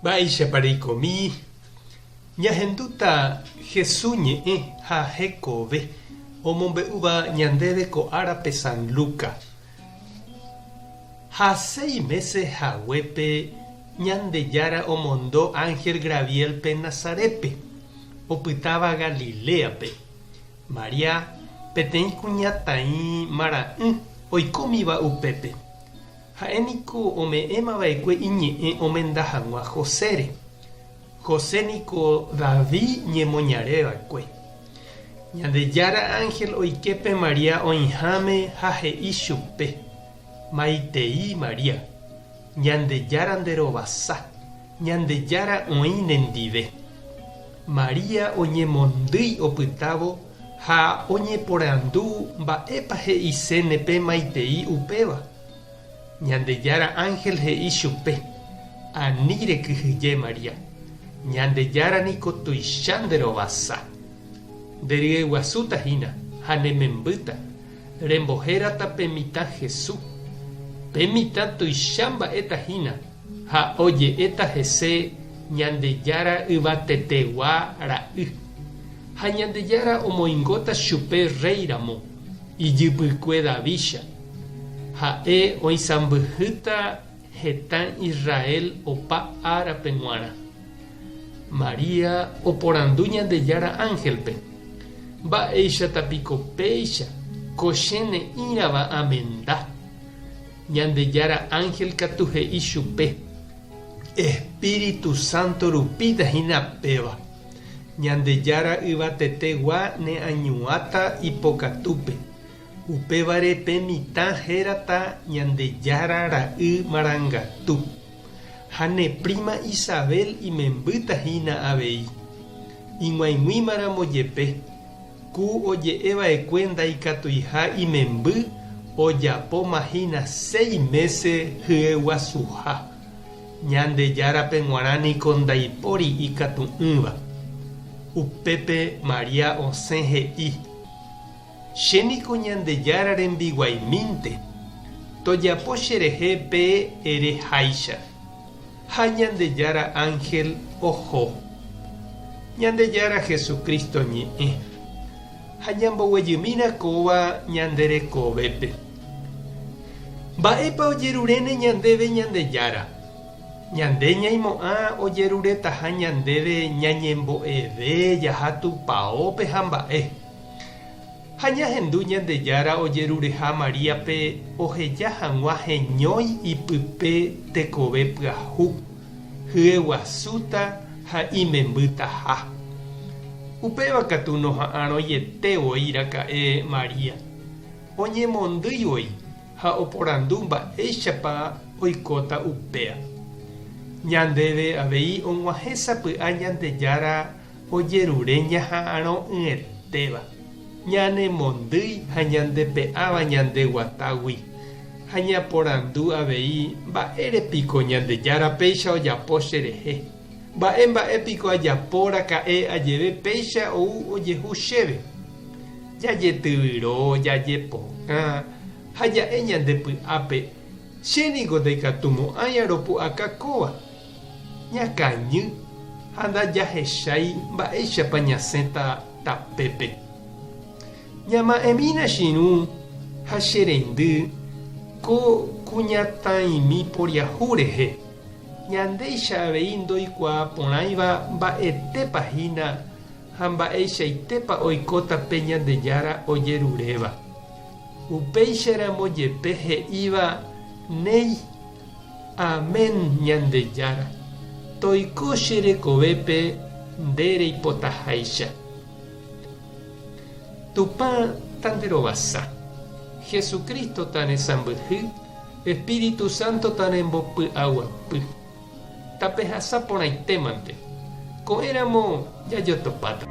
Mba'éichapa reikomi ñahendúta Hesu ñe'ẽ ha hekove omombe'úva ñandéve ko árape San Luca. Ha séi mése haguépe Ñandejára omondo ánhel Graviélpe Nazarétpe, opytáva Galiléape. María, peteĩ kuñataĩ mara'ỹ oikómiva upépe. Ha'e niko ome'ẽma va'ekue iñe'ẽ omenda hag̃ua Josére. José niko David ñemoñare va'ekue. Ñandejára ánhel oike pe María oĩháme ha he'i chupe, Maitei María, Ñandejára nde rovasa, Ñandejára oĩ nendive. María oñemondýi opytávo ha oñeporandu mba'épa he'iséne pe maitei upéva. Ñandejára ánhel he'i chupe, Ani rekyhyje, María. Ñandejára niko tuicha nde rovasa. Nde ryeguasúta hína ha ne membýta, rembohérata pe mitã Jesús. Pe mitã tuicha mba'éta hína ha oje'éta hese Ñandejára Yvatetegua Ra'y. Ha Ñandejára omoingóta chupe rréi ramo, ijypykue Davícha. Ha'e oisãmbyhýta hetã Israel opa árape g̃uarã. María oporandu Ñandejára ánhelpe, Mba'éichata piko péicha ko che ne'ĩrava amenda? Ñandejára ánhel katu he'i chupe, Espíritu Santo rupíta hína péva. Ñandejára yvatetegua ne añuãta ipokatúpe. Upévare pe mitã hérata Ñandejára Ra'y Marangatu. Ha ne príma Isabel imembýta hína avei. Ig̃uaig̃uímaramo jepe, ku oje'e va'ekue ndaikatuiha imemby ojapóma hína séi mése hyeguasuha. Ñandejárape g̃uarã niko ndaipóri ikatu'ỹva. Upépe María osẽ he'i. Che niko Ñandejára rembiguaimínte, tojapo cherehe pe ere háicha. Ha Ñandejára ánhel oho. Ñandejára Jesucristo ñe'ẽ. Ha ñamboguejymína kóva ñande rekovépe. Mba'épa ojeruréne ñandéve Ñandejára? Ñande ñaimo'ã ojeruretaha ñandéve ñañembo'eve jaha tupaópe ha mba'e. Ha ñahendu Ñandejára ojerureha Maríape oheja hag̃ua heñói ipype tekove pyahu, hyeguasúta ha imembytaha. Upéva katu noha'arõiete voi raka'e María. Oñemondýi voi ha oporandu mba'éichapa oikóta upéa. Ñandéve avei og̃uahẽ sapy'a Ñandejára Ojerure ñaha'arõ'ỹetéva, ñanemondýi ha ñandepe'áva ñande guatágui, ha ñaporandu avei mba'ére piko Ñandejára péicha ojapo cherehe, mba'e mba'e piko ajapo raka'e ajeve péicha ou ojehu chéve. Jajetyvyro, jajepokã ha ja'e ñande py'ápe, Che niko ndaikatumo'ãi aropu'aka kóva. Ñakañy ha ndajahechái mba'éichapa ñasẽta tapépe. Ñama'ẽmína che irũ ha che reindy ko kuñataĩmi poriahu rehe, ñandéicha avei ndoikuaa porãiva mba'etépa hína ha mba'eichaitépa oikóta pe Ñandejára ojeruréva. Upéicharamo jepe he'íva néi. Amén Ñandejára, toiko che rekovépe nde reipotaháicha. Tupã tanderovasa, Jesucristo tanesãmbyhy, Espíritu Santo tanembopy'aguapy. Tapehasa porãitémante. Ko'ẽramo jajotopáta.